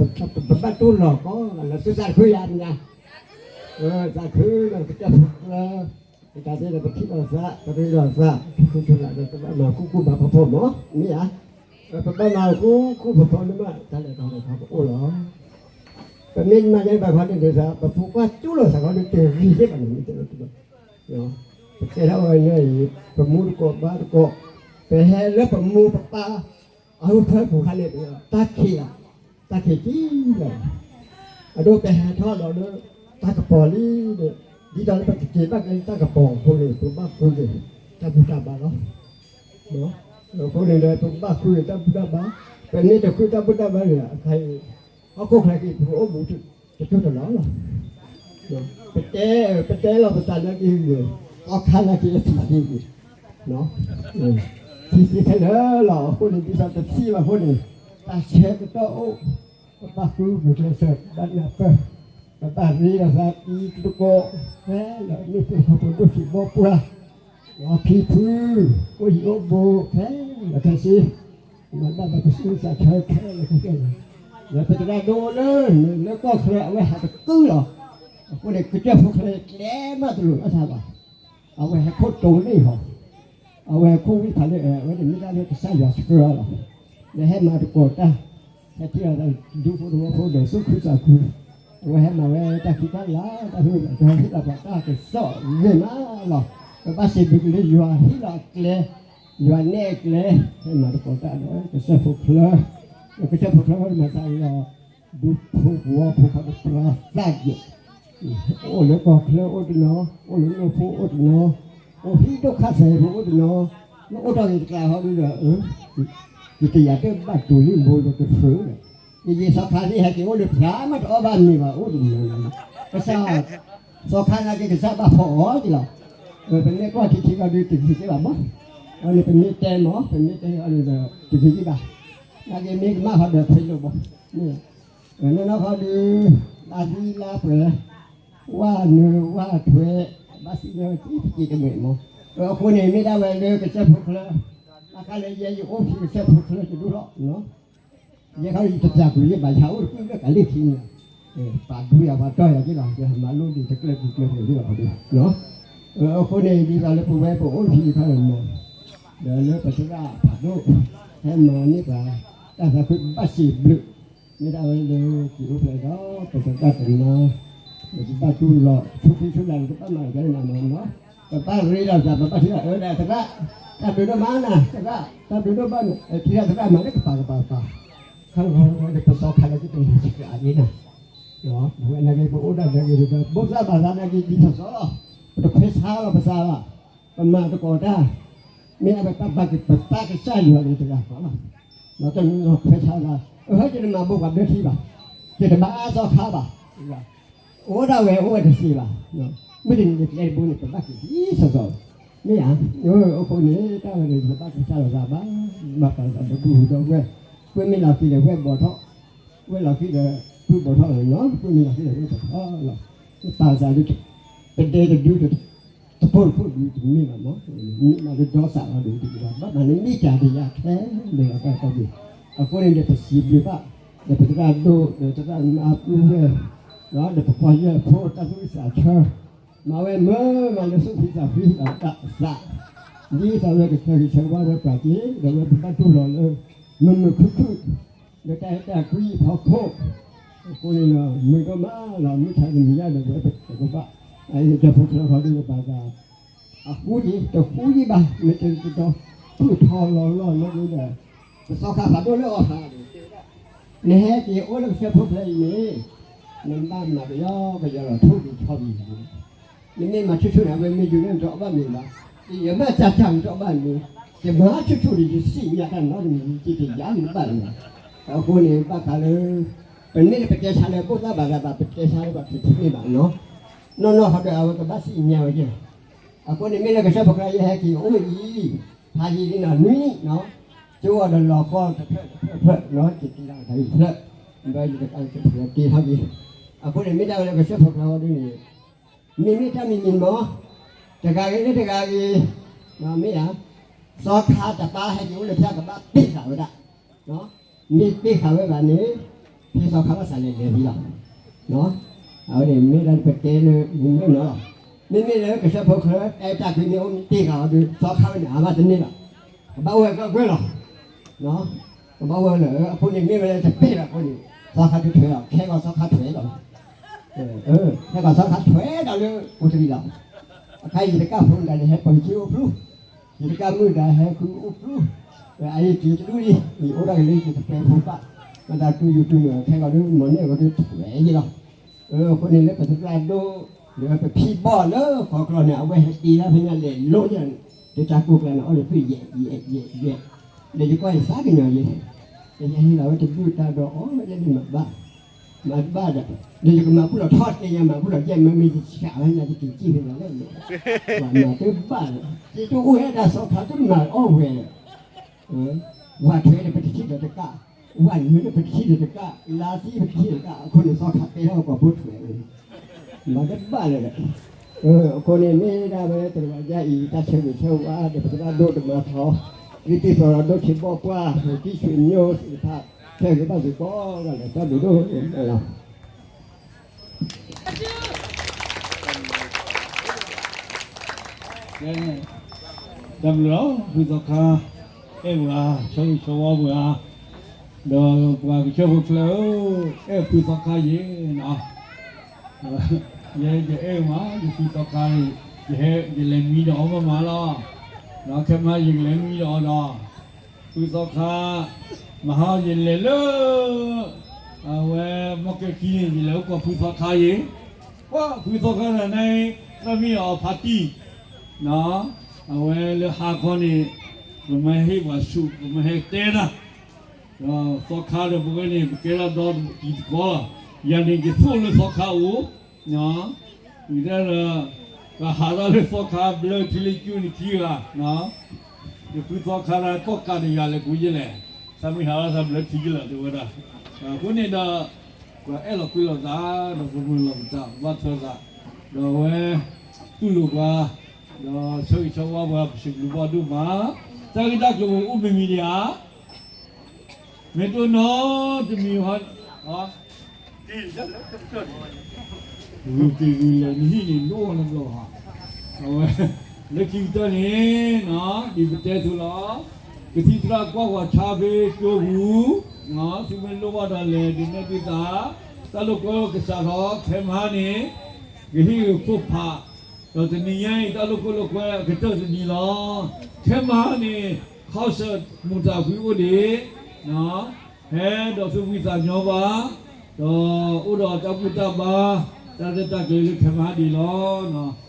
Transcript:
ပဘၣ်တူၢ်လိာ်ကီးလၢသုသးတခုယၤမ့ၢ်ဧါ, သးခုလၢကတၢၢ်ဖိကျၢၤ, ပတၢ်သ့ဒီးပထံၣ်လိာ်သး ပရ့လိာ်သး ပထံၣ်ခိၣ်ထူလၢဒီးပဘၣ်မၤကူၣ်ကူၣ်ဘၣ်ဖီဖီမ့ၢ်, မ့ၢ်ဧါ, ပဘၣ်မၤကူၣ်ကူၣ်ဖီဖီန့ၣ်မး တၢ်လဲၤထီၣ်လဲၤထီပအိၣ်လီၤ. ပမ့ၢ်မၤဒ်ဘၣ်ခီန့ၣ်ဒီး ပဖိခွါတူၢ်လိာ်သးခီဒီးတဂ့ၤသ့ၣ်ဘၣ်န့ၣ် မ့ၢ်တဲလီၤတဘၣ်, ပတဲထီၣ်ဝဲန့ၣ်အံၤ ပမူတကိးဘါတကိး, ပဟဲလၢပမိၢ်ပပၢ် အဟၢဖၢပူၤခါန့ၣ် တၢ်ခံးလီၤ, တၢ်ခံးတံၢ်လီၤ, အဒိပဟဲထီၣ်လီၤလၢ တၢ်ကပီၤလံန့ၣ်, ဒ်သိးလၢပတက့ၤဘၣ်က့ၤတၢ်ကပီၤအဃိန့ၣ် ပဘၣ်ဃုက့ၤ တၢ်ဘူၣ်တၢ်ဘါလီၤ. အဃိန့ၣ်ဒီး ပဘၣ်ဃုက့ၤတၢ်ဘူၣ်တၢ်ဘါ, ပမ့ၢ်တဃုတၢ်ဘူၣ်တၢ်ဘါန့ၣ် အခါအံၤ ဟီၣ်ခိၣ်ချၢက့ၤ ပကအိၣ်ဘူးတကၠိၢ်တလီၢ်လီၤ. ပတဲ ပတဲလီၤပသးနာ်က့ဂ့ၤ, သီခါနာ်က့အသံးသ့ဂ့ၤ, သံးသ့ခဲလၢာ်လီၤ. အဃိန့ၣ် ဒ်သိးတသံးဘၣ်အဃိန့ၣ် တၢ်ဆၢကတီၢ်အိၣ်, ပဘၣ်ဃုပကျဲးစၢး ဘၣ်နၢ်ပၢၢ်, ပဘၣ်ရ့ဒီးသးတံၤသကိး ဖဲလၢမ့ၢ်ပှၤခီဖျိဒိၣ်ထံးဘီပှၢ် လီၤဖံဖု အိၣ်ဟံၣ်အိၣ်ဘိ ခဲလၢာ်ခဲဆ့, မၤဘၣ်ဒီးပစုကစၢ်ခဲလၢာ်ခဲဆ့လီၤ. ဒီးပသရၣ်ဒိၣ်လၢ လၢကီၢ်ချၢအဝဲဟးတကုလီၤ. အဃိန့ၣ် ကစၢၢ်ဖိချၢကျဲမးတလိၣ်အါထါဘၣ်. အဝဲဟဲခိၣ်တိၤလ့ၣ်ဟီ, အဝဲဟဲခိၣ်ဝံၣ်ဖးလၢ အဝဲန့ၣ်မ့ၢ်ဒၣ်လၢကစၢ်ယွၤဆှၢအီၤလီၤ. ဒီးဟဲမၤသကိးတၢ်, ဟဲထံၣ်အီၤဒူဖိသဝီဖိဒီးသူၣ်ခုသးခု, အဝဲဟဲမၤဝဲတၢ်ခံးတၢ်လၤ တၢ်ဟ့ၣ်လီၤပှၤတၢ်ကစီၣ်ဂ့ၤမးလီၤ. ပဘၣ်စံးဘျုးက့ၤလၢယွၤဟ့ၣ်လီၤအကျဲ, ယွၤနဲၣ်အကျဲ, ဟဲမၤသကိးတၢ်ဒီးကစၢၢ်ဖိချၢ, ဒီးကစၢၢ်ဖိချၢမၤသးလီၤ ဒူဖိသဝီဖိခီဒီးပှၤသးယဲၢ်, အိၣ်လၢကီၢ်ချၢအိၣ်တနီၤ, အိၣ်လၢနိၣ်ဖိအိၣ်တနီၤ, အိၣ်ဟံၣ်ဒိၣ်ခါစဲးဖိအိၣ်တနီၤ, နအိၣ်တ့ၢ်ဂ့ၤတကျါဟီဒုဒီး ယတယာ်တဘၣ်တိၤလံဘိဒီးတဖုးဒီး, ယယဲၢ်သီခါသ့ၣ်ဟဲက့ၤအိၣ်လၢဖျါမးတအီၣ်ဘၣ်မ့ၤဘၣ်အိၣ်တနီၤ, ကစၢ်, သီခါနာ်က့ကစၢ်ဘၣ်ဖီၣ်အီၤက့ၤလီၤ. ပမ့ၢ်ကွၢ်ထံထံကီၢ်ဒုတဂ့ၤက့ၤဘၣ်မး, အန့ၣ်ပမ့ၢ်တဲမး ပမ့ၢ်တဲအီၤဒီး တဂ့ၤက့ၤဘၣ်, နာ်က့မ့ၢ်ကမၣ်ဃီဒီးဖဲလိာ်ဘီ, မ့ၢ် နီၢ်နီၢ်ဃီဒီး လါသံလါပှဲၤ, ဝၣ်နုာ်ဝၣ်ထွဲ, ဘၣ်စံၣ်ညီၣ်ဝဲက့ၤတမ့ၢ်မး, အဃိန့ၣ်မ့ၢ်ဒၣ်ဝဲလၢကစၢၢ်ဖိချၢ, ဘၣ်ဃးလၢယဲယအိၣ်ဖဲကစၢၢ်ဖိချၢတဒူၣ်ထီၣ်, ယဲခီယတပျၢ်ကွံာ်ယဘၣ်ဆၣ်အိၣ်တကုၢ်လၢကလ့ၢ်ခံန့ၣ်, ပာ်ဒူယၤပှၤတီၢ်ယၤက့ၤလီၤ ယဟဲမၤလိဒံးတကျၢၢ်ပူၤကျၢၢ်န့ၣ်လီၤ. အဃိန့ၣ် ဒ်သိးလၢပဝဲပအိၣ်ဖဲခါန့ၣ်မး, ဒီးလၢပသရၣ်ဖးဒိၣ်, ဟဲမၤန့ၢ်ပှၤ, တၢ်သးခုဘၣ်စံးဘျုး, မ့ၢ်ဒၣ်ဝဲလၢက့ၤအိၣ်ဖျဲၣ်ဒီး ပသရၣ်တနီၤ, ဒီးပဘၣ်တူၢ်လိာ် ဆိးက့ဆိးလၢ်န့ၣ် ပဘၣ်မၤကဲန့ၣ်မးနီၤ, ပဘၣ်ရ့ဒီးသး ပဘၣ်ထံၣ်အီၤအၢဒီးသရၣ်, တၢ်ဘျုးဒိၣ်မးနၤ သရၣ်, တၢ်ဘျုးဒိၣ်ဘၣ်န့ၣ် ထံၣ်ဒၣ်သရၣ်မၤလၢကပၤကပၤကပၤ, ခါလီၤခီလီၤဒီးပသီခါလၢကတၢၢ်စ့ၢ်ကီးအါန့ၣ်နၤ, ပဝဲနာ်က့ပအိၣ်ဒၣ်နာ်က့ဒီး ဘိၣ်သၣ်ဘၣ်သးနာ်က့ဒ်သိးသိးလီၤ, ပတခွဲဆါလီၤပသးဘၣ်, ပမၤသကိးတၢ်, မ့ၢ်အဝဲပဘၣ်က့ၤပသးကစၢ်ယွၤန့ၣ်တဂၤဃီလီၤ, ဒီးတနီၤနီၤခွဲဆါလီၤ, အဟဲယတမၤဘိးဘၣ်ဘျၢထံဘၣ်, ယတဘၣ်အါသီခါဘၣ်, အိၣ်ဒၣ်ဝဲအိၣ်ဝဲတသ့ဘၣ်, မုၢ်တနံၤကျဲတဘိန့ၣ် ပဘၣ်က့ၤဒ်သိးသိး, မ့ၢ်ဧါ, အဃိန့ၣ် တၢ်ဝဲန့ၣ် ပဘၣ်ကစၢ်လီၤသးဘၣ်, ဘၣ်ပာ်လီၤသးဒီးဒူၣ်ဒီးဝဲၢ်, ကွဲမ့ၢ်လီၤဃံၤဒီးဝဲၢ်ဘီၣ်ထီၣ်, ဝဲၢ်လီၤဃံၤဒီး ပုၢ်ဘီၣ်ထီၣ်လီၤနီၤ, ကွဲမ့ၢ်လီၤဃံၤဒီးဝဲၢ်ဘီၣ်ထီၣ်လီၤ, ပာ်သးဒ် ပဒဲတဒု တဖိတဖိဒုတမ့ၢ်ဘၣ်မး, မ့ၢ်မးလၢဒီသးလီၤဒုးတက့ၤဘၣ်, ဘၣ်မၤန့ၣ်မ့ၢ်တၢ်တယာ်ခဲလၢာ်လီၤတၢ်တၢ်ဘျုး, အဃိန့ၣ်ဒီးပစံးဘျုးဘၣ်, ဒီးပသရၣ်ဒိၣ် ဒီးသရၣ်မါပုၢ်ဝဲၢ်, ဒီးပပှၤယဲၢ်ဖိတၢ်သူၣ်ဝံၣ်သးဆၢ, မၤဝဲမၢမၤလၢသူၣ်ဖှံသးဖှံဒီးတၢ်သး, ဒ်သိးဝဲကဆၢဂ့ၤဆၢဝါဝဲပှၤက့ၤ, ဒီးဝဲပဘၣ်တူၢ်လိာ်လၢ မုာ်မုာ်ခုၣ်ခုၣ် လၢတၢ်အဲၣ်တၢ်ကွံအဖီခိၣ်, အဃိန့ၣ်ဒီး မုာ်ဒိၣ်မးလီၤ မုၢ်ထါတနံၤညါဒီး ပဝဲပကဘၣ် အအံၤကစၢၢ်ဖိချၢဃီဒီးပဘၣ်သး အဃူဒံး တဃူဒံးဘၣ် မ့ၢ်တဲတတီ ထူၣ်ထီလီၤလီၢ်လၢဒ်ဒီး ပသီခါဖးဒိၣ်လၢအီၤဖးဒိၣ် နဟဲက့ၤအိၣ်လၢကစၢၢ်ဖိချၢအံၤန့ၣ် နဘၣ်မၤပယီၤပယီၤလီၤ ထိၣ်က့ၤထီၣ်က့ၤ နမ့ၢ်မၤဆူၣ်ဆူၣ်န့ၣ် အဝဲမ့ၢ်ယိၤန့ၣ် နတအီၣ်ဘၣ်မ့ၤဘၣ်, ယမၤစၢ်စၢ်နတအီၣ်ဘၣ်မ့ၤ, ယမၤဆူၣ်ဆူၣ်န့ၣ် ယစံၣ်ညါတၢ်နီတမံၤ ယတယာ်မ့ၤဘၣ်လၢၤဘၣ်. အဃိန့ၣ် ဘၣ်ဃးလၢ ပမ့ၢ်လၢပတဲဆါလၢဘိၣ်သၣ်ဘၣ်သးဘၣ် ပတဲဆါလၢပှၤထံၣ်ထံၣ်န့ၣ်ဘၣ်နီၤ, နီၢ်နီၢ်ဟီဒီးအဝဲကဘၣ်စံၣ်ညါဝဲက့ၤလီၤ. အဃိန့ၣ် မ့ၢ်လၢကစၢၢ်ဖိချၢယဟဲက့ၤအိၣ်အံၤ ဖးယံာ်လံနီၤ နွံနံၣ်နီၤ, ကၠိအီၤဒီးလီၤဃီတဖျၢၣ်တဖျၢၣ်တဖျၢၣ်နီၤ က့ၤတ့လီၤတၢ်အံၤတဖျၢၣ်, ဒီးယကစၢၢ်ဖိချၢတ့ထီၣ်က့ၤ. အဃိန့ၣ် မ့ၢ်ဒၣ်ဝဲလၢကစၢၢ်ဖိချၢဟီဒ်န့ၣ် မ့မ့ၢ်တၢ်မံၤမံၤမး တဂၤဂ့ၤလၢတဂၤဂ့ၤ, မ့ၢ်ဧါ, သီခါတပၢ်ဟဲက့ၤအိၣ်လၢဖၠၣ်ကဘၣ်ပ့ၢ်ဃာ်ဝဲဒၣ်, မ့ၢ်ပ့ၢ်ဃာ်ဝဲဘၣ်န့ၣ်, ဖဲသီခါဘၣ်သးလဲၤလဲၤဝံၤလီၤ. အဝဲန့ၣ်မ့ၢ်ဒၣ်ပတဲလၢမုၢ်မ့ၢ်နီၤလီၤ. မ့မ့ၢ်လၢကစၢၢ်ဖိချၢ တၢ်အဲၣ်တၢ်ကွံမ့ၢ်အိၣ်မ့ၢ်တ့ၢ်ဃာ်အီၤဒီး သီခါဝဲန့ၣ် အဘၣ်တန့ၢ်ဘၣ်. ကဘၣ်အိၣ်ဝဲကီၢ်ကွဲၢ်လီၤ. ကဘၣ်အိၣ်ဝဲလၢ အဃိန့ၣ်မ့ၢ်ဝဲလၢတပ့ၢ်လီၤအဃိန့ၣ် သီခါတထွဲလီၤ. ခဲကီးသီခါထွဲလီၤ. ခဲကီးသီခါထွဲဒီးလၢအိၣ်တရံးလီၤ. အခါယတကၢ်ဖိမုၣ်တဂၤန့ၣ် ဟဲပၢၤက့ၤအိၣ်ဖျူ, ယတကၢ်မုၣ်တဂၤဟဲဃုအိၣ်ဖျူ, အအံၤက့ၤတဒူၣ်လံ, ယအိၣ်ဒၣ်က့ၤလၢယတပှဲၤဖိဘၣ်, မၤသးတူၢ်ယူၤတူၢ်ယီၤ ခဲကီးဒ်မ့ၢ်န့ၢ်အဃိဒ်ထွဲယံၤလီၤ. အဃိန့ၣ်လၢပသရၣ်ဒိၣ် ဒီးပဖံဘီၣ်လၢဃီကျီန့ၣ် အဝဲဟဲတ့လၢဖဲညါလဲၤလိယၤန့ၣ် တၢ်ကိၢ်ကျါန့ၣ်အီၣ်လၢဖုၣ်ယဲၢ်ယဲၢ်ယဲၢ်, ဒီးယကွၢ်ယသးကညီၤယဲၢ်, ဒီးယဟ့ၣ်လီၤဝဲတဒူၣ်တၢ်ဒီးအီၣ်ဝဲဒၣ်ဒ်မၤဘၣ်, မၤတဘၣ်ဒီး, ဒီးယကမၤဘူၣ်လီၤထီၣ်တဲညါမၤဘူၣ်လီၤယဲၢ် မ့မ့ၢ်ယဆးဝဲညါယက့ၤစံၣ်ဖဲလီၤလဲၣ်, မၤတဘၣ်ဒီး ယတအိၣ်ဝဲဒၣ်သီခါတမၤအီၣ်ဝဲဒီး ဝၤထွဲဒီးပတထံၣ်ဒီးတကး, ဝၤနုာ်ဒီးပတထံၣ်ဒီးတကး, လါသံပတထံၣ်ဒီးတကး, အဃိန့ၣ်သီခါတဲထီၣ်ပှၤဖိထွဲဝဲ, မၤတဘၣ်လၢၤဒီး, အဃိန့ၣ်မ့ၢ်ဒၣ်ဝဲတရံးယါအံၤ တၢ်ဆၢဂ့ၤဆၢဝါဒီးပသရၣ်ဒိၣ်တမၤထီ, ဒ်သိးဒီးဒိၣ်ဆံးဘီၣ်ပှၢ် ကံၣ်ဆွံမၠိသ့ၣ်တဖၣ် ဆၢဂ့ၤဘၣ်စ့ၢ်ကီးလီၤ တၢ်ဘျုးဒိၣ်မးလီၤ. တၢ်ဘျုးလီၤ ဖုသီခါ, အဲၣ်ပှၤ ဆၢဂ့ၤဆၢဝါပှၤ, ဒီးပှၤကစၢၢ်ဖိချၢဧၢ, အဲၣ်ဖုသီခါယ့ၤနီၤ, ယဲယအဲၣ်မး ယဖုသီခါန့ၣ်, ယဟဲ ယလဲၤမံဒီးအီၤမးမးလီၤ, ဒီးခဲမးယကလဲၤမံဒီးအီၤဒီး ဖုသီခါ, မဟါယလဲၤလၢ အဝဲ မီၢ်ကဲခံန့ၣ် ယလဲၤအိၣ်ကိးဖုသီခါယ့ၤ, ပှၤဖုသီခါတဂၤန့ၣ် သးမံအီၤဖးတံၢ်, အဝဲလၢဟါခီန့ၣ် ပမ့ၢ်ဟ့ၣ်ပှၤဆူၣ် ပမ့ၢ်ဟဲတဲနၤ, ဒီးသီခါဒီးပဝဲန့ၣ် ပကဲထီၣ်ဒီတံၤသကိးလီၤ, ယၤန့ၣ်ယသိၣ်လၢသီခါအိၣ် ဝံၤတၢ်ဒီး ပဟးထီၣ်လၢသီခါဘျၢထံလၢကၠူန့ၣ်ခံဂၤ, ယဖုသီခါလၢကီၢ်ကးတယၤလဲၤပူၤယလဲၣ်, သးမ့ၢ်ဟးထီၣ်သးဘျၢထံယလီၤတဲဝဲဒၣ်, အဃိန့ၣ်ဒီး ပှၤအဲၣ်လီၤကွံလီၤသး ဒီးပမုာ်လီၤပသး ပဘၣ်ထွဲသး, ဒီးအဝဲ တူၢ်လိာ်ပှၤ, ဒီးဆၢဂ့ၤဆၢဝါပှၤ ပစံးဘျုးဘီၣ်ဒိၣ်မး, တၢ်ဂ့ၢ်တၢ်ကျိၤအိၣ်မံၤမံၤဒံးဧါ မ့ၢ်တိၢ်နီတမံၤဟီ, ဂုာ်က့ၤဂုာ်လဲၤနဟံၣ်န့ၣ် ဒိၣ်လၢဘျီၣ်ဧါ, အဝဲ လၢခံကတၢၢ်န့ၣ် ဒ်ပတဲအသိးလီၤ, ကသံၣ်သရၣ်ကွၢ်ကွၢ်ဆါဖဲကၠိပူၤ, သုမ့ၢ်လိၣ်ဘၣ်ဒီးလဲၤဒုးနဲၣ်သုသး, တၢ်လိာ်ကွဲကစးထီၣ် ခဲမဟါန့ၣ် ကဟ့ၣ်ဂ့ၤခိၣ်ဖး, ဒီးတနံၤညါအံၤ တၢ်လိာ်ကွဲလိာ်ကွဲအကတၢၢ်တနံၤလီၤ. ခဲမဟါန့ၣ် ခီဆၢၣ်မူးတၢ်ဖှံအိၣ်ဒံး, ဟဲဒီးသူၣ်ဖှံသးညီဘၣ်, ဒီးအိၣ်ဒီးတၢ်ဘူၣ်တၢ်ဘါ, တၢ်ရဲၣ်တၢ်ကျဲၤလၢခဲမဟါဒံးလီၤ.